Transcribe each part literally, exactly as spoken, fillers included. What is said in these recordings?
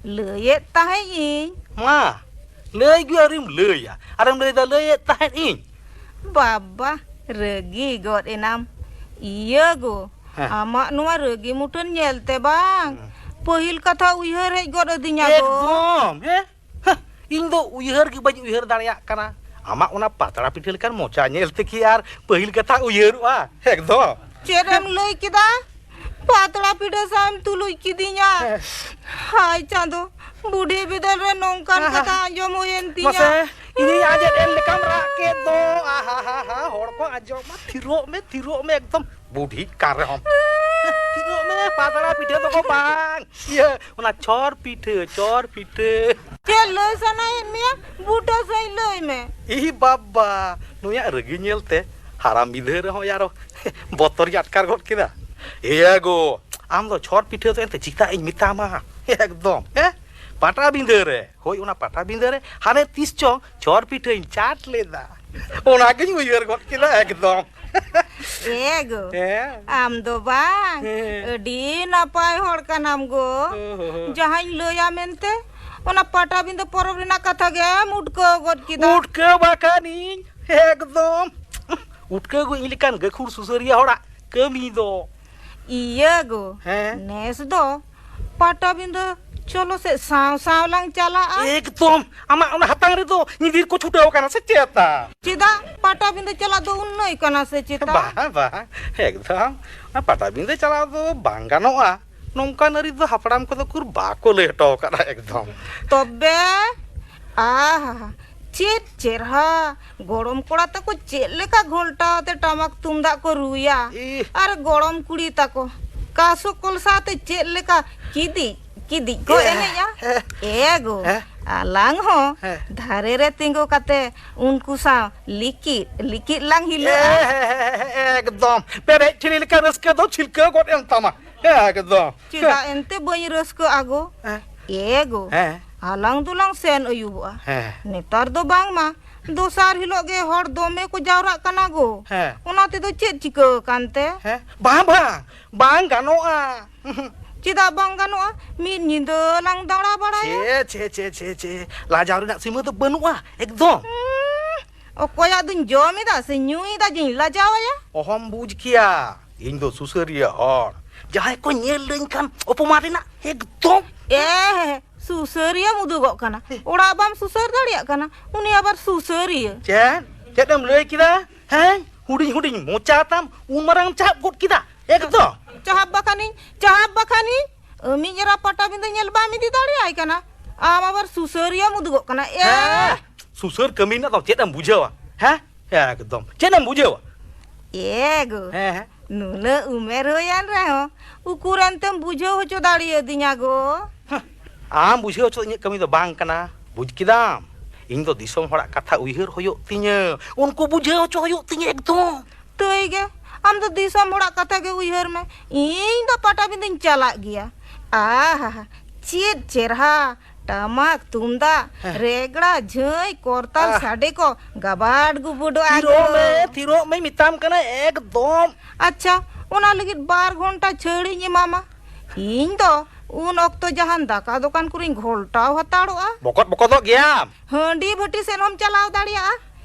ᱞᱟᱹᱭᱮᱫ ᱛᱟᱦᱮᱸᱫ ᱤᱧ᱾ ᱢᱟ, ᱞᱟᱹᱭ ᱜᱮ ᱟᱹᱣᱨᱤᱢ ᱞᱟᱹᱭᱟ, ᱟᱨᱮᱢ ᱞᱟᱹᱭᱫᱟ ᱞᱟᱹᱭᱮᱫ ᱛᱟᱦᱮᱸᱫ ᱤᱧ᱾ ᱵᱟᱵᱟ, ᱨᱟᱹᱜᱤ ᱜᱚᱫ ᱮᱱᱟᱢ᱾ ᱤᱭᱟᱹ ᱜᱳ, ᱦᱮᱸ᱾ ᱟᱢᱟᱜ ᱱᱚᱣᱟ ᱨᱟᱹᱜᱤ ᱢᱩᱴᱷᱟᱹᱱ ᱧᱮᱞᱛᱮ ᱵᱟᱝ, ᱦᱮᱸ᱾ ᱯᱟᱹᱦᱤᱞ ᱠᱟᱛᱷᱟ ᱩᱭᱦᱟᱹᱨ ᱦᱮᱡ ᱜᱚᱫ ᱟᱹᱫᱤᱧᱟ ᱜᱳ᱾ ᱮᱠᱫᱚᱢ, ᱦᱮᱸ? ᱦᱮᱸ, ᱤᱧ ᱫᱚ ᱩᱭᱦᱟᱹᱨ ᱜᱮ ᱵᱟᱹᱧ ᱩᱭᱦᱟᱹᱨ ᱫᱟᱲᱮᱭᱟᱜ ᱠᱟᱱᱟ᱾ ᱟᱢᱟᱜ ᱚᱱᱟ ᱯᱟᱛᱲᱟ ᱯᱤᱴᱷᱟᱹ ᱞᱮᱠᱟᱱ ᱢᱚᱪᱟ ᱧᱮᱞ ᱛᱮᱠᱤ ᱟᱨ ᱯᱟᱹᱦᱤᱞ ᱠᱟᱛᱷᱟ ᱩᱭᱦᱟᱹᱨᱚᱜᱼᱟ? ᱮᱠᱫᱚᱢ᱾ ᱪᱮᱫ ᱮᱢ ᱞᱟᱹᱭ ᱠᱮᱫᱟ? ᱯᱟᱛᱲᱟ ᱯᱤᱴᱷᱟᱹ ᱥᱟᱶ ᱮᱢ ᱛᱩᱞᱩᱡ ᱠᱤᱫᱤᱧᱟ? ᱦᱮᱸ᱾ ᱦᱟᱭ ᱪᱟᱸᱫᱚ, ᱵᱩᱰᱷᱤ ᱵᱤᱫᱟᱹᱞ ᱨᱮ ᱱᱚᱝᱠᱟᱱ ᱟᱦᱟ᱾ ᱠᱟᱛᱷᱟ ᱟᱸᱡᱚᱢ ᱦᱩᱭᱮᱱ ᱛᱤᱧᱟ᱾ ᱢᱟᱥᱮ, ᱤᱧᱤᱧ ᱟᱸᱡᱮᱫ ᱮᱱ ᱞᱮᱠᱟᱢ ᱨᱟᱜ ᱠᱮᱫ ᱫᱚ᱾ ᱟᱦᱟ ᱦᱟ ᱦᱟ, ᱦᱚᱲ ᱠᱚ ᱟᱸᱡᱚᱢ ᱢᱟ, ᱛᱷᱤᱨᱚᱜ ᱢᱮ, ᱛᱷᱤᱨᱚᱜ ᱢᱮ ᱮᱠᱫᱚᱢ᱾ ᱵᱩᱰᱷᱤ ᱠᱟᱱ ᱨᱮᱦᱚᱸ᱾ ᱛᱷᱤᱨᱚᱜ ᱢᱮ, ᱯᱟᱛᱲᱟ ᱯᱤᱴᱷᱟᱹ ᱫᱚᱠᱚ ᱵᱟᱝ᱾ ᱤᱭᱟᱹ, ᱚᱱᱟ ᱪᱷᱚᱨ ᱯᱤᱴᱷᱟᱹ, ᱪᱷᱚᱨ ᱯᱤᱴᱷᱟᱹ᱾ ᱪᱮᱫ ᱞᱟᱹᱭ ᱥᱟᱱᱟᱭᱮᱫ ᱢᱮᱭᱟ? ᱵᱩᱴᱟᱹ ᱥᱟᱺᱦᱤᱡ ᱞᱟᱹᱭ ᱢᱮ᱾ ᱤ ᱵᱟᱵᱟ, ᱱᱩᱭᱟᱜ ᱨᱟᱹᱜᱤ ᱧᱮᱞᱛᱮ ᱦᱟᱨᱟᱢ ᱵᱤᱫᱷᱟᱹ ᱨᱮᱦᱚᱸ ᱟᱨᱚ ᱵᱚᱛᱚᱨᱤᱧ ᱟᱴᱠᱟᱨ ᱜᱚᱫ ᱠᱮᱫᱟ᱾ ᱮᱭᱟ ᱜᱳ, ᱟᱢ ᱫᱚ ᱪᱷᱚᱨ ᱯᱤᱴᱷᱟᱹ ᱫᱚ ᱮᱱᱛᱮ ᱪᱮᱫᱟᱜ ᱤᱧ ᱢᱮᱛᱟᱢᱟ? ᱮᱠᱫᱚᱢ, ᱦᱮᱸ? ᱯᱟᱴᱟᱵᱤᱸᱫᱷᱟᱹ ᱨᱮ, ᱦᱳᱭ, ᱚᱱᱟ ᱯᱟᱴᱟᱵᱤᱸᱫᱷᱟᱹ ᱨᱮ ᱦᱟᱱᱮ ᱛᱤᱥ ᱪᱚᱝ ᱪᱷᱚᱨ ᱯᱤᱴᱷᱟᱹᱧ ᱪᱟᱴ ᱞᱮᱫᱟ᱾ ᱚᱱᱟᱜᱤᱧ ᱩᱭᱦᱟᱹᱨ ᱜᱚᱫ ᱠᱮᱫᱟ ᱮᱠᱫᱚᱢ᱾ ᱮ ᱜᱳ, ᱦᱮᱸ᱾ ᱟᱢ ᱫᱚ ᱵᱟᱝ, ᱦᱮᱸ᱾ ᱟᱹᱰᱤ ᱱᱟᱯᱟᱭ ᱦᱚᱲ ᱠᱟᱱᱟᱢ ᱜᱳ᱾ ᱦᱳ, ᱦᱳ, ᱦᱳ᱾ ᱡᱟᱦᱟᱸᱧ ᱞᱟᱹᱭᱟ ᱢᱮᱱᱛᱮ, ᱚᱱᱟ ᱯᱟᱴᱟᱵᱤᱸᱫᱷᱟᱹ ᱯᱚᱨᱚᱵᱽ ᱨᱮᱱᱟᱜ ᱠᱟᱛᱷᱟ ᱜᱮᱢ ᱩᱴᱠᱟᱹᱣ ᱜᱚᱫ ᱠᱮᱫᱟ᱾ ᱩᱴᱠᱟᱹᱣ ᱵᱟᱠᱷᱟᱱᱤᱧ, ᱮᱠᱫᱚᱢ᱾ ᱩᱴᱠᱟᱹᱣ ᱜᱳ ᱤᱧ ᱞᱮᱠᱟᱱ ᱜᱟᱹᱠᱷᱩᱲ ᱥᱩᱥᱟᱹᱨᱤᱭᱟᱹ ᱦᱚᱲᱟᱜ ᱠᱟᱹᱢᱤ ᱫᱚ᱾ ᱤᱭᱟᱹ ᱜᱳ, ᱦᱮᱸ? ᱱᱮᱥ ᱫᱚ ᱯᱟᱴᱟᱵᱤᱸᱫᱷᱟᱹ ᱪᱚᱞᱚ ᱥᱮ ᱥᱟᱶ ᱥᱟᱶ ᱞᱟᱝ ᱪᱟᱞᱟᱜᱼᱟ᱾ ᱮᱠᱫᱚᱢ, ᱟᱢᱟᱜ ᱚᱱᱟ ᱦᱟᱛᱟᱝ ᱨᱮᱫᱚ ᱧᱤᱫᱤᱨ ᱠᱚ ᱪᱷᱩᱴᱟᱹᱣ ᱟᱠᱟᱱᱟ ᱥᱮ ᱪᱮᱫ ᱛᱟ? ᱪᱮᱫᱟᱜ? ᱯᱟᱴᱟᱵᱤᱸᱫᱷᱟᱹ ᱪᱟᱞᱟᱜ ᱫᱚ ᱩᱱᱱᱟᱹᱭ ᱠᱟᱱᱟ ᱥᱮ ᱪᱮᱛᱟ? ᱵᱟᱝ, ᱵᱟᱝ, ᱮᱠᱫᱚᱢ᱾ ᱯᱟᱴᱟᱵᱤᱸᱫᱷᱟᱹ ᱪᱟᱞᱟᱣ ᱫᱚ ᱵᱟᱝ ᱜᱟᱱᱚᱜᱼᱟ᱾ ᱱᱚᱝᱠᱟᱱ ᱟᱹᱨᱤ ᱫᱚ ᱦᱟᱯᱲᱟᱢ ᱠᱚᱫᱚ ᱩᱠᱩᱨ ᱵᱟᱠᱚ ᱞᱟᱹᱭ ᱦᱚᱴᱚ ᱟᱠᱟᱫᱟ ᱮᱠᱫᱚᱢ᱾ ᱛᱚᱵᱮ, ᱟᱦᱟ, ᱪᱮᱫ ᱪᱮᱨᱦᱟ! ᱜᱚᱲᱚᱢ ᱠᱚᱲᱟ ᱛᱟᱠᱚ ᱪᱮᱫ ᱞᱮᱠᱟ ᱜᱷᱚᱞᱴᱟᱣ ᱟᱛᱮ ᱴᱟᱢᱟᱠ ᱛᱩᱢᱫᱟᱜ ᱠᱚ ᱨᱩᱭᱟ, ᱤᱦ᱾ ᱟᱨ ᱜᱚᱲᱚᱢ ᱠᱩᱲᱤ ᱛᱟᱠᱚ ᱠᱟᱥᱚ ᱠᱚᱞᱥᱟ ᱟᱛᱮ ᱪᱮᱫ ᱞᱮᱠᱟ ᱠᱤᱫᱤᱡ ᱠᱤᱫᱤᱡ ᱠᱚ ᱮ, ᱮᱱᱮᱡᱼᱟ᱾ ᱮ᱾ ᱮ ᱜᱳ, ᱮ᱾ ᱟᱞᱟᱝ ᱦᱚᱸ ᱦᱮᱸ᱾ ᱫᱷᱟᱨᱮ ᱨᱮ ᱛᱤᱸᱜᱩ ᱠᱟᱛᱮ ᱩᱱᱠᱩ ᱥᱟᱶ ᱞᱤᱠᱤᱫ ᱞᱤᱠᱤᱫ ᱞᱟᱝ ᱮ, ᱦᱤᱞᱟᱹᱜᱼᱟ᱾ ᱮ, ᱮ, ᱮ, ᱮᱠᱫᱚᱢ᱾ ᱯᱮᱨᱮᱡ ᱴᱷᱤᱞᱤ ᱞᱮᱠᱟ ᱨᱟᱹᱥᱠᱟᱹ ᱫᱚ ᱪᱷᱤᱞᱠᱟᱹᱣ ᱜᱚᱫ ᱮᱱ ᱛᱟᱢᱟ᱾ ᱮᱠᱫᱚᱢ᱾ ᱪᱮᱫᱟᱜ ᱮᱱᱛᱮ ᱵᱟᱹᱧ ᱨᱟᱹᱥᱠᱟᱹᱜᱼᱟ ᱜᱳ? ᱦᱮᱸ᱾ ᱮ ᱜᱳ, ᱦᱮᱸ᱾ ᱟᱞᱟᱝ ᱫᱚᱞᱟᱝ ᱥᱮᱱ ᱟᱹᱭᱩᱵᱚᱜᱼᱟ᱾ ᱦᱮᱸ᱾ ᱱᱮᱛᱟᱨ ᱫᱚ ᱵᱟᱝᱢᱟ ᱫᱚᱥᱟᱨ ᱦᱤᱞᱳᱜ ᱜᱮ ᱦᱚᱲ ᱫᱚᱢᱮ ᱠᱚ ᱡᱟᱣᱨᱟᱜ ᱠᱟᱱᱟ ᱜᱳ᱾ ᱦᱮᱸ᱾ ᱚᱱᱟ ᱛᱮᱫᱚ ᱪᱮᱫ ᱪᱤᱠᱟᱹ ᱟᱠᱟᱱ ᱛᱮ? ᱦᱮᱸ? ᱵᱟᱝ, ᱵᱟᱝ, ᱵᱟᱝ ᱜᱟᱱᱚᱜᱼᱟ᱾ ᱪᱮᱫᱟᱜ ᱵᱟᱝ ᱜᱟᱱᱚᱜᱼᱟ? ᱢᱤᱫ ᱧᱤᱫᱟᱹ ᱞᱟᱝ ᱫᱟᱬᱟ ᱵᱟᱲᱟᱭᱟ᱾ ᱪᱮ, ᱪᱮ, ᱪᱮ, ᱪᱮ, ᱪᱮ, ᱞᱟᱡᱟᱣ ᱨᱮᱱᱟᱜ ᱥᱤᱢᱟᱹ ᱫᱚ ᱵᱟᱹᱱᱩᱜᱼᱟ, ᱮᱠᱫᱚᱢ᱾ ᱦᱩᱸ, ᱚᱠᱚᱭᱟᱜ ᱫᱩᱧ ᱡᱚᱢ ᱮᱫᱟ ᱥᱮ ᱧᱩᱭ ᱮᱫᱟ ᱡᱮᱧ ᱞᱟᱡᱟᱣ ᱟᱭᱟ? ᱚᱦᱚᱢ ᱵᱩᱡᱽ ᱠᱮᱭᱟ, ᱤᱧ ᱫᱚ ᱥᱩᱥᱟᱹᱨᱤᱭᱟᱹ ᱦᱚᱲ᱾ ᱡᱟᱦᱟᱸᱭ ᱠᱚ ᱧᱮᱞ ᱞᱤᱧ ᱠᱷᱟᱱ ᱚᱯᱚᱢᱟᱱ ᱨᱮᱱᱟᱜ ᱮᱠᱫᱚᱢ᱾ ᱮ, ᱥᱩᱥᱟᱹᱨᱤᱭᱟᱹᱢ ᱩᱫᱩᱜᱚᱜ ᱠᱟᱱᱟ᱾ ᱚᱲᱟᱜ ᱵᱟᱢ ᱥᱩᱥᱟᱹᱨ ᱫᱟᱲᱮᱭᱟᱜ ᱠᱟᱱᱟ, ᱩᱱᱤ ᱟᱵᱟᱨ ᱥᱩᱥᱟᱹᱨᱤᱭᱟᱹ᱾ ᱪᱮᱫ? ᱪᱮᱫ ᱮᱢ ᱞᱟᱹᱭ ᱠᱮᱫᱟ? ᱦᱮᱸ? ᱦᱩᱰᱤᱧ ᱦᱩᱰᱤᱧ ᱢᱚᱪᱟ ᱛᱟᱢ, ᱩᱱ ᱢᱟᱨᱟᱝ ᱮᱢ ᱪᱟᱯ ᱜᱚᱫ ᱠᱮᱫᱟ᱾ ᱮᱠᱫᱚᱢ᱾ ᱪᱟᱦᱟᱵ ᱵᱟᱠᱷᱟᱱᱤᱧ, ᱪᱟᱦᱟᱵ ᱵᱟᱠᱷᱟᱱᱤᱧ᱾ ᱟᱹᱢᱤᱡ ᱮᱨᱟ ᱯᱟᱴᱟᱵᱤᱸᱫᱟᱹ ᱧᱮᱞ ᱵᱟᱢ ᱤᱫᱤ ᱫᱟᱲᱮᱭᱟᱭ ᱠᱟᱱᱟ, ᱟᱢ ᱟᱵᱟᱨ ᱥᱩᱥᱟᱹᱨᱤᱭᱟᱹᱢ ᱩᱫᱩᱜᱚᱜ ᱠᱟᱱᱟ᱾ ᱮ! ᱦᱮᱸ, ᱥᱩᱥᱟᱹᱨ ᱠᱟᱹᱢᱤ ᱨᱮᱱᱟᱜ ᱫᱚ ᱪᱮᱫ ᱮᱢ ᱵᱩᱡᱷᱟᱹᱣᱟ? ᱦᱮᱸ? ᱮᱠᱫᱚᱢ᱾ ᱪᱮᱫ ᱮᱢ ᱵᱩᱡᱷᱟᱹᱣᱟ? ᱮ ᱜᱳ, ᱦᱮᱸ, ᱦᱮᱸ᱾ ᱱᱩᱱᱟᱹᱜ ᱩᱢᱮᱨ ᱦᱩᱭᱮᱱ ᱨᱮᱦᱚᱸ ᱩᱠᱩᱨ ᱮᱱᱛᱮᱢ ᱵᱩᱡᱷᱟᱹᱣ ᱦᱚᱪᱚ ᱫᱟᱲᱮᱭᱟᱹᱫᱤᱧᱟ ᱜᱳ? ᱦᱮᱸ, ᱟᱢ ᱵᱩᱡᱷᱟᱹᱣ ᱦᱚᱪᱚ ᱤᱧᱟᱹᱜ ᱠᱟᱹᱢᱤ ᱫᱚ ᱵᱟᱝ ᱠᱟᱱᱟ, ᱵᱩᱡᱽ ᱠᱮᱫᱟᱢ? ᱤᱧ ᱫᱚ ᱫᱤᱥᱚᱢ ᱦᱚᱲᱟᱜ ᱠᱟᱛᱷᱟ ᱩᱭᱦᱟᱹᱨ ᱦᱩᱭᱩᱜ ᱛᱤᱧᱟᱹ, ᱩᱱᱠᱩ ᱵᱩᱡᱷᱟᱹᱣ ᱦᱚᱪᱚ ᱦᱩᱭᱩᱜ ᱛᱤᱧᱟᱹ ᱮᱠᱫᱚᱢ᱾ ᱛᱟᱹᱭ ᱜᱮ, ᱟᱢ ᱫᱚ ᱫᱤᱥᱚᱢ ᱦᱚᱲᱟᱜ ᱠᱟᱛᱷᱟ ᱜᱮ ᱩᱭᱦᱟᱹᱨ ᱢᱮ, ᱤᱧ ᱫᱚ ᱯᱟᱴᱟᱵᱤᱸᱫᱟᱹᱧ ᱪᱟᱞᱟᱜ ᱜᱮᱭᱟ᱾ ᱟᱦᱟ, ᱪᱮᱫ ᱪᱮᱨᱦᱟ! ᱴᱟᱢᱟᱠ, ᱛᱩᱢᱫᱟᱜ, ᱦᱮᱸ᱾ ᱨᱮᱜᱽᱲᱟ, ᱡᱷᱟᱹᱭ, ᱠᱚᱨᱛᱟᱞ ᱟᱦ᱾ ᱥᱟᱰᱮ ᱠᱚ ᱜᱟᱵᱟᱰ ᱜᱩᱵᱩᱰᱚᱜᱼᱟ ᱛᱷᱤᱨᱚᱜ ᱜᱳ᱾ ᱢᱮ, ᱛᱷᱤᱨᱚᱜ ᱢᱮᱧ ᱢᱮᱛᱟᱢ ᱠᱟᱱᱟ ᱮᱠᱫᱚᱢ᱾ ᱟᱪᱪᱷᱟ, ᱚᱱᱟ ᱞᱟᱹᱜᱤᱫ ᱵᱟᱨ ᱜᱷᱚᱱᱴᱟ ᱪᱷᱟᱹᱲᱤᱧ ᱮᱢᱟᱢᱟ᱾ ᱤᱧ ᱫᱚ ᱩᱱ ᱚᱠᱛᱚ ᱡᱟᱦᱟᱱ ᱫᱟᱠᱟ ᱫᱚᱠᱟᱱ ᱠᱚᱨᱮᱧ ᱜᱷᱚᱞᱴᱟᱣ ᱦᱟᱛᱟᱲᱚᱜᱼᱟ᱾ ᱵᱚᱠᱚᱫ ᱵᱚᱠᱚᱫᱚᱜ ᱜᱮᱭᱟᱢ᱾ ᱦᱟᱺᱰᱤ ᱵᱷᱟᱹᱴᱤ ᱥᱮᱫ ᱦᱚᱸᱢ ᱪᱟᱞᱟᱣ ᱫᱟᱲᱮᱭᱟᱜᱼᱟ᱾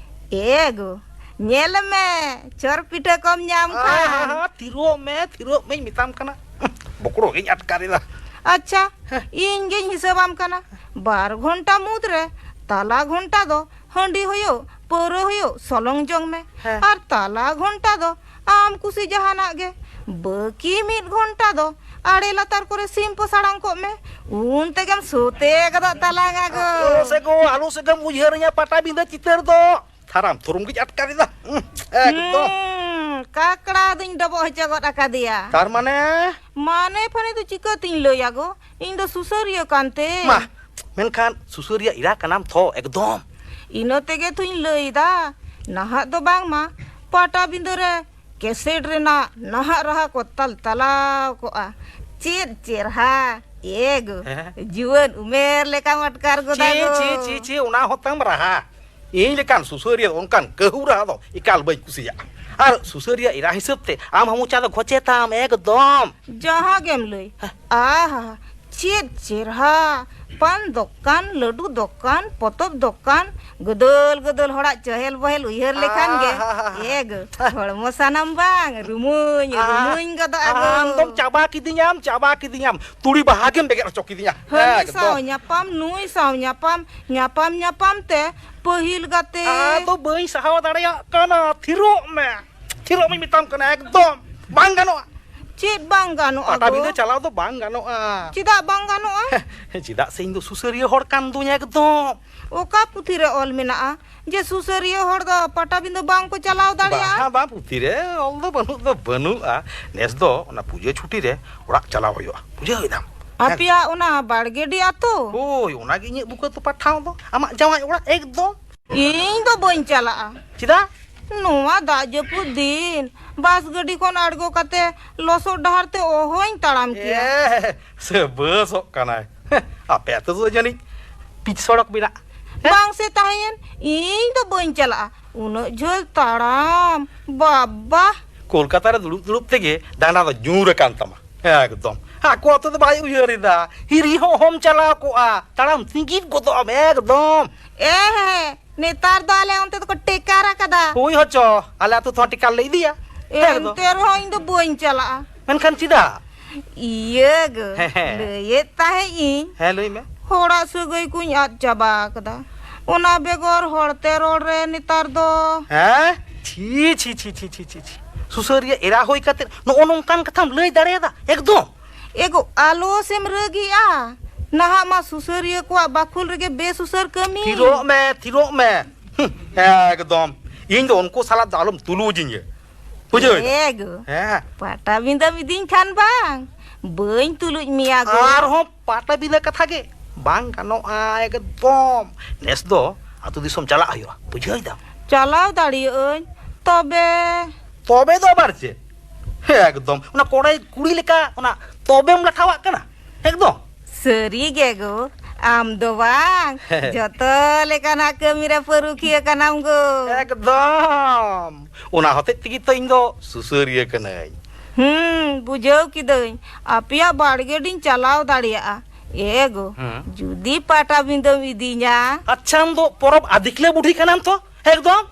ᱮ ᱜᱳ, ᱧᱮᱞ ᱢᱮ, ᱪᱷᱚᱨ ᱯᱤᱴᱷᱟᱹ ᱠᱚᱢ ᱧᱟᱢ ᱠᱷᱟᱱ᱾ ᱟᱦᱟ, ᱛᱷᱤᱨᱚᱜ ᱢᱮ, ᱛᱷᱤᱨᱚᱜ ᱢᱮᱧ ᱢᱮᱛᱟᱢ ᱠᱟᱱᱟ᱾ ᱵᱚᱠᱲᱚ ᱜᱤᱧ ᱟᱴᱠᱟᱨ ᱮᱫᱟ᱾ ᱟᱪᱪᱷᱟ, ᱦᱮᱸ᱾ ᱤᱧ ᱜᱤᱧ ᱦᱤᱥᱟᱹᱵᱟᱢ ᱠᱟᱱᱟ᱾ ᱵᱟᱨ ᱜᱷᱚᱱᱴᱟ ᱢᱩᱫᱽ ᱨᱮ ᱛᱟᱞᱟ ᱜᱷᱚᱱᱴᱟ ᱫᱚ ᱦᱟᱺᱰᱤ ᱦᱩᱭᱩᱜ, ᱯᱟᱹᱣᱨᱟᱹ ᱦᱩᱭᱩᱜ, ᱥᱚᱞᱚᱝ ᱡᱚᱝ ᱢᱮ᱾ ᱦᱮᱸ᱾ ᱟᱨ ᱛᱟᱞᱟ ᱜᱷᱚᱱᱴᱟ ᱫᱚ ᱟᱢ ᱠᱩᱥᱤ ᱡᱟᱦᱟᱱᱟᱜ ᱜᱮ᱾ ᱵᱟᱹᱠᱤ ᱢᱤᱫ ᱜᱷᱚᱱᱴᱟ ᱫᱚ ᱟᱲᱮ ᱞᱟᱛᱟᱨ ᱠᱚᱨᱮ ᱥᱤᱢ ᱯᱚ ᱥᱟᱲᱟᱝ ᱠᱚᱜ ᱢᱮ᱾ ᱩᱱ ᱛᱮᱜᱮᱢ ᱥᱚᱛᱮ ᱜᱚᱫᱚᱜ ᱛᱟᱞᱟᱝᱟ ᱜᱳ᱾ ᱟᱞᱚ ᱥᱮ ᱜᱳ, ᱟᱞᱚ ᱥᱮ ᱜᱮᱢ ᱩᱭᱦᱟᱹᱨᱤᱧᱟ ᱯᱟᱴᱟᱵᱤᱸᱫᱟᱹ ᱪᱤᱛᱟᱹᱨ ᱫᱚ᱾ ᱛᱷᱟᱨᱟᱢ ᱛᱷᱩᱨᱩᱢ ᱜᱤᱧ ᱟᱴᱠᱟᱨ ᱮᱫᱟ᱾ ᱦᱩᱸ, ᱮᱠᱫᱚᱢ᱾ ᱦᱩᱸ, ᱠᱟᱠᱲᱟ ᱫᱩᱧ ᱰᱚᱵᱚᱜ ᱦᱚᱪᱚ ᱜᱚᱫ ᱟᱠᱟᱫᱮᱭᱟ᱾ ᱛᱟᱨ ᱢᱟᱱᱮ? ᱢᱟᱱᱮ ᱯᱷᱟᱱᱮ ᱫᱚ ᱪᱤᱠᱟᱹᱛᱤᱧ ᱞᱟᱹᱭᱟ ᱜᱳ? ᱤᱧ ᱫᱚ ᱥᱩᱥᱟᱹᱨᱤᱭᱟᱹ ᱠᱟᱱᱛᱮ᱾ ᱢᱟ, ᱢᱮᱱᱠᱷᱟᱱ ᱥᱩᱥᱟᱹᱨᱤᱭᱟᱹ ᱮᱨᱟ ᱠᱟᱱᱟᱢ ᱛᱷᱚ, ᱮᱠᱫᱚᱢ᱾ ᱤᱱᱟᱹ ᱛᱮᱜᱮ ᱛᱚᱧ ᱞᱟᱹᱭ ᱮᱫᱟ, ᱱᱟᱦᱟᱜ ᱫᱚ ᱵᱟᱝᱢᱟ ᱯᱟᱴᱟᱵᱤᱸᱫᱟᱹ ᱨᱮ ᱠᱮᱥᱮᱴ ᱨᱮᱱᱟᱜ ᱱᱟᱦᱟᱜ ᱨᱟᱦᱟ ᱠᱚ ᱛᱟᱞ ᱛᱟᱞᱟᱣ ᱠᱚᱜᱼᱟ᱾ ᱪᱮᱫ ᱪᱮᱨᱦᱟ, ᱮ ᱜᱳ, ᱦᱮᱸ? ᱡᱩᱣᱟᱹᱱ ᱩᱢᱮᱨ ᱞᱮᱠᱟᱢ ᱟᱴᱠᱟᱨ ᱜᱚᱫᱟ ᱪᱤ, ᱜᱳ᱾ ᱪᱤ, ᱪᱤ, ᱪᱤ, ᱚᱱᱟ ᱦᱚᱸ ᱛᱟᱢ ᱨᱟᱦᱟ᱾ ᱤᱧ ᱞᱮᱠᱟᱱ ᱥᱩᱥᱟᱹᱨᱤᱭᱟᱹ ᱚᱱᱠᱟᱱ ᱠᱟᱹᱦᱩ ᱨᱟᱦᱟ ᱫᱚ ᱮᱠᱟᱞ ᱵᱟᱹᱧ ᱠᱩᱥᱤᱭᱟᱜᱼᱟ᱾ ᱟᱨ ᱥᱩᱥᱟᱹᱨᱤᱭᱟᱹ ᱮᱨᱟ ᱦᱤᱥᱟᱹᱵ ᱛᱮ ᱟᱢ ᱦᱚᱸ ᱢᱚᱪᱟ ᱫᱚ ᱜᱷᱚᱪᱮ ᱛᱟᱢ ᱮᱠᱫᱚᱢ᱾ ᱡᱟᱦᱟᱸ ᱜᱮᱢ ᱞᱟᱹᱭ᱾ ᱦᱮᱸ᱾ ᱟᱦᱟ, ᱪᱮᱫ ᱪᱮᱨᱦᱟ! ᱯᱟᱱ ᱫᱚᱠᱟᱱ, ᱞᱟᱹᱰᱩ ᱫᱚᱠᱟᱱ, ᱯᱚᱛᱚᱵ ᱫᱚᱠᱟᱱ, ᱜᱟᱹᱫᱟᱹᱞ ᱜᱟᱹᱫᱟᱹᱞ ᱦᱚᱲᱟᱜ ᱪᱮᱦᱮᱞ ᱵᱚᱦᱮᱞ ᱩᱭᱦᱟᱹᱨ ᱞᱮᱠᱷᱟᱱ ᱜᱮ, ᱟᱦᱟ᱾ ᱮᱜ, ᱦᱚᱲᱢᱚ ᱥᱟᱱᱟᱢ ᱵᱟᱝ ᱨᱩᱢᱩᱧ, ᱟᱦᱟ᱾ ᱨᱩᱢᱩᱧ ᱜᱚᱫᱚᱜ ᱟᱜᱚ᱾ ᱟᱢ ᱫᱚᱢ ᱪᱟᱵᱟ ᱠᱤᱫᱤᱧᱟᱢ, ᱪᱟᱵᱟ ᱠᱤᱫᱤᱧᱟᱢ, ᱛᱩᱲᱤ ᱵᱟᱦᱟ ᱜᱮᱢ ᱵᱮᱜᱮᱫ ᱦᱚᱪᱚ ᱠᱤᱫᱤᱧᱟ᱾ ᱦᱟᱹᱱᱤ ᱮᱠᱫᱚᱢ᱾ ᱥᱟᱶ ᱧᱟᱯᱟᱢ, ᱱᱩᱭ ᱥᱟᱶ ᱧᱟᱯᱟᱢ, ᱧᱟᱯᱟᱢ ᱧᱟᱯᱟᱢ ᱛᱮ ᱯᱟᱹᱦᱤᱞ ᱜᱟᱛᱮ᱾ ᱟᱫᱚ ᱵᱟᱹᱧ ᱥᱟᱦᱟᱣ ᱫᱟᱲᱮᱭᱟᱜ ᱠᱟᱱᱟ, ᱛᱷᱤᱨᱚᱜ ᱢᱮ᱾ ᱛᱷᱤᱨᱚᱜ ᱢᱟᱧ ᱢᱮᱛᱟᱢ ᱠᱟᱱᱟ, ᱮᱠᱫᱚᱢ ᱵᱟᱝ ᱜᱟᱱᱚᱜᱼᱟ᱾ ᱪᱮᱫ ᱵᱟᱝ ᱜᱟᱱᱚᱜᱼᱟ ᱜᱚ? ᱯᱟᱴᱟᱵᱤᱸᱫᱟᱹ ᱪᱟᱞᱟᱣ ᱫᱚ ᱵᱟᱝ ᱜᱟᱱᱚᱜᱼᱟ᱾ ᱪᱮᱫᱟᱜ ᱵᱟᱝ ᱜᱟᱱᱚᱜᱼᱟ? ᱪᱮᱫᱟᱜ ᱥᱮ ᱤᱧ ᱫᱚ ᱥᱩᱥᱟᱹᱨᱤᱭᱟᱹ ᱦᱚᱲ ᱠᱟᱱ ᱫᱩᱧ ᱮᱠᱫᱚᱢ᱾ ᱚᱠᱟ ᱯᱩᱛᱷᱤ ᱨᱮ ᱚᱞ ᱢᱮᱱᱟᱜᱼᱟ ᱡᱮ ᱥᱩᱥᱟᱹᱨᱤᱭᱟᱹ ᱦᱚᱲ ᱫᱚ ᱯᱟᱴᱟᱵᱤᱸᱫᱟᱹ ᱵᱟᱝ ᱠᱚ ᱪᱟᱞᱟᱣ ᱫᱟᱲᱮᱭᱟᱜᱼᱟ? ᱵᱟᱝ, ᱵᱟᱝ, ᱯᱩᱛᱷᱤ ᱨᱮ ᱚᱞ ᱫᱚ ᱵᱟᱹᱱᱩᱜ ᱫᱚ ᱵᱟᱹᱱᱩᱜᱼᱟ᱾ ᱱᱮᱥ ᱫᱚ ᱚᱱᱟ ᱯᱩᱡᱟᱹ ᱪᱷᱩᱴᱤ ᱨᱮ ᱚᱲᱟᱜ ᱪᱟᱞᱟᱣ ᱦᱩᱭᱩᱜᱼᱟ, ᱵᱩᱡᱷᱟᱹᱣ ᱮᱫᱟᱢ? ᱟᱯᱮᱭᱟᱜ ᱚᱱᱟ ᱵᱟᱲᱜᱮᱰᱤ ᱟᱛᱳ? ᱦᱳᱭ, ᱚᱱᱟᱜᱮ ᱤᱧᱟᱹᱜ ᱵᱩᱠᱟᱹ ᱛᱚᱯᱟ ᱴᱷᱟᱶ ᱫᱚ, ᱟᱢᱟᱜ ᱡᱟᱶᱟᱭ ᱚᱲᱟᱜ ᱮᱠᱫᱚᱢ᱾ ᱤᱧ ᱫᱚ ᱵᱟᱹᱧ ᱪᱟᱞᱟᱜᱼᱟ᱾ ᱪᱮᱫᱟᱜ? ᱱᱚᱣᱟ ᱫᱟᱜ ᱡᱟᱹᱯᱩᱫ ᱫᱤᱱ ᱵᱟᱥ ᱜᱟᱹᱰᱤ ᱠᱷᱚᱱ ᱟᱬᱜᱚ ᱠᱟᱛᱮ ᱞᱚᱥᱚᱫ ᱰᱟᱦᱟᱨ ᱛᱮ ᱚᱦᱚᱧ ᱛᱟᱲᱟᱢ ᱠᱮᱭᱟ᱾ ᱮ, ᱥᱮ ᱵᱟᱹᱥᱚᱜ ᱠᱟᱱᱟᱭ᱾ ᱦᱮᱸ, ᱟᱯᱮ ᱟᱹᱛᱩ ᱫᱚ ᱡᱟᱹᱱᱤᱡ ᱯᱤᱪ ᱥᱚᱲᱚᱠ ᱢᱮᱱᱟᱜᱼᱟ᱾ ᱦᱮᱸ? ᱵᱟᱝ ᱥᱮ ᱛᱟᱦᱮᱸᱭᱮᱱ, ᱤᱧ ᱫᱚ ᱵᱟᱹᱧ ᱪᱟᱞᱟᱜᱼᱟ᱾ ᱩᱱᱟᱹᱜ ᱡᱷᱟᱹᱞ ᱛᱟᱲᱟᱢ, ᱵᱟᱵᱟ᱾ ᱠᱳᱞᱠᱟᱛᱟ ᱨᱮ ᱫᱩᱲᱩᱵ ᱫᱩᱲᱩᱵ ᱛᱮᱜᱮ ᱰᱟᱸᱰᱟ ᱫᱚ ᱧᱩᱨ ᱟᱠᱟᱱ ᱛᱟᱢᱟ᱾ ᱮᱠᱫᱚᱢ᱾ ᱟᱠᱚ ᱟᱹᱛᱩ ᱫᱚ ᱵᱟᱭ ᱩᱭᱦᱟᱹᱨ ᱮᱫᱟ᱾ ᱦᱤᱨᱤ ᱦᱚᱸ ᱚᱦᱚᱢ ᱪᱟᱞᱟᱣ ᱠᱚᱜᱼᱟ᱾ ᱛᱟᱲᱟᱢ ᱥᱤᱸᱜᱤᱫ ᱜᱚᱫᱚᱜ ᱟᱢ ᱮᱠᱫᱚᱢ᱾ ᱮ ᱦᱮᱸ, ᱱᱮᱛᱟᱨ ᱫᱚ ᱟᱞᱮ ᱚᱱᱛᱮ ᱫᱚᱠᱚ ᱴᱮᱠᱟᱨ ᱟᱠᱟᱫᱟ᱾ ᱦᱳᱭ ᱦᱚᱪᱚ, ᱟᱞᱮ ᱟᱹᱛᱩ ᱛᱮᱦᱚᱸ ᱴᱮᱠᱟᱨ ᱞᱮ ᱤᱫᱤᱭᱟ᱾ ᱦᱮᱸ ᱮᱠᱫᱚᱢ᱾ ᱮᱱᱛᱮ ᱨᱮᱦᱚᱸ ᱤᱧ ᱫᱚ ᱵᱟᱹᱧ ᱪᱟᱞᱟᱜᱼᱟ᱾ ᱢᱮᱱᱠᱷᱟᱱ ᱪᱮᱫᱟᱜ? ᱤᱭᱟᱹ ᱜᱚ, ᱦᱮᱸ, ᱦᱮᱸ᱾ ᱞᱟᱹᱭᱮᱫ ᱛᱟᱦᱮᱸᱫ ᱤᱧ, ᱦᱮᱸ, ᱞᱟᱹᱭ ᱢᱮ᱾ ᱦᱚᱲᱟᱜ ᱥᱟᱹᱜᱟᱹᱭ ᱠᱚᱧ ᱟᱫ ᱪᱟᱵᱟ ᱟᱠᱟᱫᱟ᱾ ᱚᱱᱟ ᱵᱮᱜᱚᱨ ᱦᱚᱲᱛᱮ ᱨᱚᱲ ᱨᱮ ᱱᱮᱛᱟᱨ ᱫᱚ᱾ ᱦᱮᱸ? ᱪᱷᱤ, ᱪᱷᱤ, ᱪᱷᱤ᱾ ᱥᱩᱥᱟᱹᱨᱤᱭᱟᱹ ᱮᱨᱟ ᱦᱩᱭ ᱠᱟᱛᱮ ᱱᱚᱜᱼᱚ ᱱᱚᱝᱠᱟᱱ ᱠᱟᱛᱷᱟᱢ ᱞᱟᱹᱭ ᱫᱟᱲᱮᱭᱟᱫᱟ? ᱮᱠᱫᱚᱢ᱾ ᱮᱜᱳ, ᱟᱞᱚ ᱥᱮᱢ ᱨᱟᱹᱜᱤᱜᱼᱟ᱾ ᱱᱟᱦᱟᱜ ᱢᱟ ᱥᱩᱥᱟᱹᱨᱤᱭᱟᱹ ᱠᱚᱣᱟᱜ ᱵᱟᱠᱷᱩᱞ ᱨᱮᱜᱮ ᱵᱮᱥᱩᱥᱟᱹᱨ ᱠᱟᱹᱢᱤ᱾ ᱛᱷᱤᱨᱚᱜ ᱢᱮ, ᱛᱷᱤᱨᱚᱜ ᱢᱮ᱾ ᱦᱩᱸ, ᱮᱠᱫᱚᱢ᱾ ᱤᱧ ᱫᱚ ᱩᱱᱠᱩ ᱥᱟᱞᱟᱜ ᱫᱚ ᱟᱞᱚᱢ ᱛᱩᱞᱩᱡᱤᱧᱟ᱾ ᱵᱩᱡᱷᱟᱹᱣ ᱮᱫᱟ? ᱮ ᱜᱳ, ᱦᱮᱸ᱾ ᱯᱟᱴᱟᱵᱤᱸᱫᱟᱹᱢ ᱤᱫᱤᱧ ᱠᱷᱟᱱ ᱵᱟᱝ, ᱵᱟᱹᱧ ᱛᱩᱞᱩᱡ ᱢᱮᱭᱟ ᱜᱳ᱾ ᱟᱨᱦᱚᱸ ᱯᱟᱴᱟᱵᱤᱸᱫᱟᱹ ᱠᱟᱛᱷᱟ ᱜᱮ ᱵᱟᱝ ᱜᱟᱱᱚᱜᱼᱟ ᱮᱠᱫᱚᱢ᱾ ᱱᱮᱥ ᱫᱚ ᱟᱹᱛᱩ ᱫᱤᱥᱚᱢ ᱪᱟᱞᱟᱜ ᱦᱩᱭᱩᱜᱼᱟ, ᱵᱩᱡᱷᱟᱹᱣ ᱮᱫᱟᱢ? ᱪᱟᱞᱟᱣ ᱫᱟᱲᱮᱭᱟᱜ ᱟᱹᱧ, ᱛᱚᱵᱮ᱾ ᱛᱚᱵᱮ ᱫᱚ ᱟᱵᱟᱨ ᱪᱮᱫ? ᱦᱮᱸ, ᱮᱠᱫᱚᱢ᱾ ᱚᱱᱟ ᱠᱚᱲᱟᱭ ᱠᱩᱲᱤ ᱞᱮᱠᱟ ᱚᱱᱟ ᱛᱚᱵᱮᱢ ᱞᱟᱴᱷᱟᱣᱟᱜ ᱠᱟᱱᱟ? ᱮᱠᱫᱚᱢ᱾ ᱥᱟᱹᱨᱤ ᱜᱮ ᱜᱳ, ᱟᱢ ᱫᱚ ᱵᱟᱝ, ᱦᱮᱸ᱾ ᱡᱚᱛᱚ ᱞᱮᱠᱟᱱᱟᱜ ᱠᱟᱹᱢᱤ ᱨᱮ ᱯᱟᱹᱨᱩᱠᱷᱤᱭᱟᱹ ᱠᱟᱱᱟᱢ ᱜᱳ᱾ ᱮᱠᱫᱚᱢ᱾ ᱚᱱᱟ ᱦᱚᱛᱮᱡ ᱛᱮᱜᱮ ᱛᱚ ᱤᱧ ᱫᱚ ᱥᱩᱥᱟᱹᱨᱤᱭᱟᱹ ᱠᱟᱹᱱᱟᱹᱧ᱾ ᱦᱩᱸ, ᱵᱩᱡᱷᱟᱹᱣ ᱠᱤᱫᱟᱹᱧ᱾ ᱟᱯᱮᱭᱟᱜ ᱵᱟᱲᱜᱮ ᱰᱤᱧ ᱪᱟᱞᱟᱣ ᱫᱟᱲᱮᱭᱟᱜᱼᱟ᱾ ᱮ ᱜᱚ, ᱦᱮᱸ᱾ ᱡᱩᱫᱤ ᱯᱟᱴᱟᱵᱤᱸᱫᱟᱹᱢ ᱤᱫᱤᱧᱟ᱾ ᱟᱪᱪᱷᱟ, ᱟᱢ ᱫᱚ ᱯᱚᱨᱚᱵᱽ ᱟᱫᱤᱠᱞᱮ ᱵᱩᱰᱷᱤ ᱠᱟᱱᱟᱢ ᱛᱚ? ᱮᱠᱫᱚᱢ᱾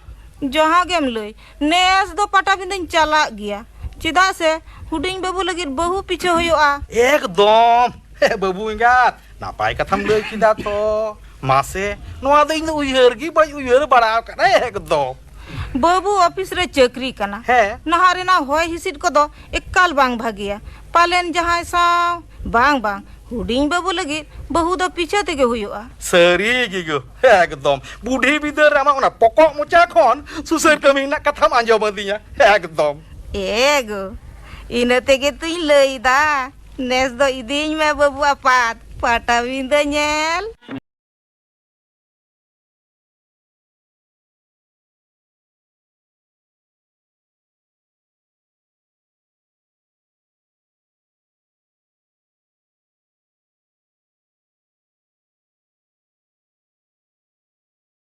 ᱡᱟᱦᱟᱸ ᱜᱮᱢ ᱞᱟᱹᱭ, ᱱᱮᱥ ᱫᱚ ᱯᱟᱴᱟᱵᱤᱸᱫᱟᱹᱧ ᱪᱟᱞᱟᱜ ᱜᱮᱭᱟ᱾ ᱪᱮᱫᱟᱜ ᱥᱮ ᱦᱩᱰᱤᱧ ᱵᱟᱹᱵᱩ ᱞᱟᱹᱜᱤᱫ ᱵᱟᱹᱦᱩ ᱯᱤᱪᱷᱟᱹ ᱦᱩᱭᱩᱜᱼᱟ᱾ ᱮᱠᱫᱚᱢ᱾ ᱵᱟᱹᱵᱩ ᱮᱸᱜᱟᱛ, ᱱᱟᱯᱟᱭ ᱠᱟᱛᱷᱟᱢ ᱞᱟᱹᱭ ᱠᱮᱫᱟ ᱛᱚ᱾ ᱢᱟᱥᱮ, ᱱᱚᱣᱟ ᱫᱚ ᱤᱧ ᱫᱚ ᱩᱭᱦᱟᱹᱨ ᱜᱮ ᱵᱟᱹᱧ ᱩᱭᱦᱟᱹᱨ ᱵᱟᱲᱟ ᱟᱠᱟᱫᱟ᱾ ᱮᱠᱫᱚᱢ᱾ ᱵᱟᱹᱵᱩ ᱚᱯᱷᱤᱥ ᱨᱮ ᱪᱟᱹᱠᱨᱤ ᱠᱟᱱᱟ᱾ ᱦᱮᱸ᱾ ᱱᱟᱦᱟᱜ ᱨᱮᱱᱟᱜ ᱦᱚᱭ ᱦᱤᱸᱥᱤᱫ ᱠᱚᱫᱚ ᱮᱠᱟᱞ ᱵᱟᱝ ᱵᱷᱟᱹᱜᱤᱭᱟ᱾ ᱯᱟᱞᱮᱱ ᱡᱟᱦᱟᱸᱭ ᱥᱟᱶ, ᱵᱟᱝ, ᱵᱟᱝ, ᱦᱩᱰᱤᱧ ᱵᱟᱹᱵᱩ ᱞᱟᱹᱜᱤᱫ ᱵᱟᱹᱦᱩ ᱫᱚ ᱯᱤᱪᱷᱟᱹ ᱛᱮᱜᱮ ᱦᱩᱭᱩᱜᱼᱟ᱾ ᱥᱟᱹᱨᱤ ᱜᱮ ᱜᱳ, ᱮᱠᱫᱚᱢ᱾ ᱵᱩᱰᱷᱤ ᱵᱤᱫᱟᱹᱞ ᱨᱮ ᱟᱢᱟᱜ ᱚᱱᱟ ᱯᱚᱠᱚᱜ ᱢᱚᱪᱟ ᱠᱷᱚᱱ ᱥᱩᱥᱟᱹᱨ ᱠᱟᱹᱢᱤ ᱨᱮᱱᱟᱜ ᱠᱟᱛᱷᱟᱢ ᱟᱸᱡᱚᱢ ᱟᱹᱫᱤᱧᱟ᱾ ᱮᱠᱫᱚᱢ᱾ ᱮ ᱜᱳ, ᱤᱱᱟᱹ ᱛᱮᱜᱮ ᱛᱩᱧ ᱞᱟᱹᱭᱫᱟ, ᱱᱮᱥ ᱫᱚ ᱤᱫᱤᱧ ᱢᱮ ᱵᱟᱹᱵᱩ ᱟᱯᱟᱛ ᱯᱟᱴᱟᱵᱤᱸᱫᱟᱹ ᱧᱮᱞ᱾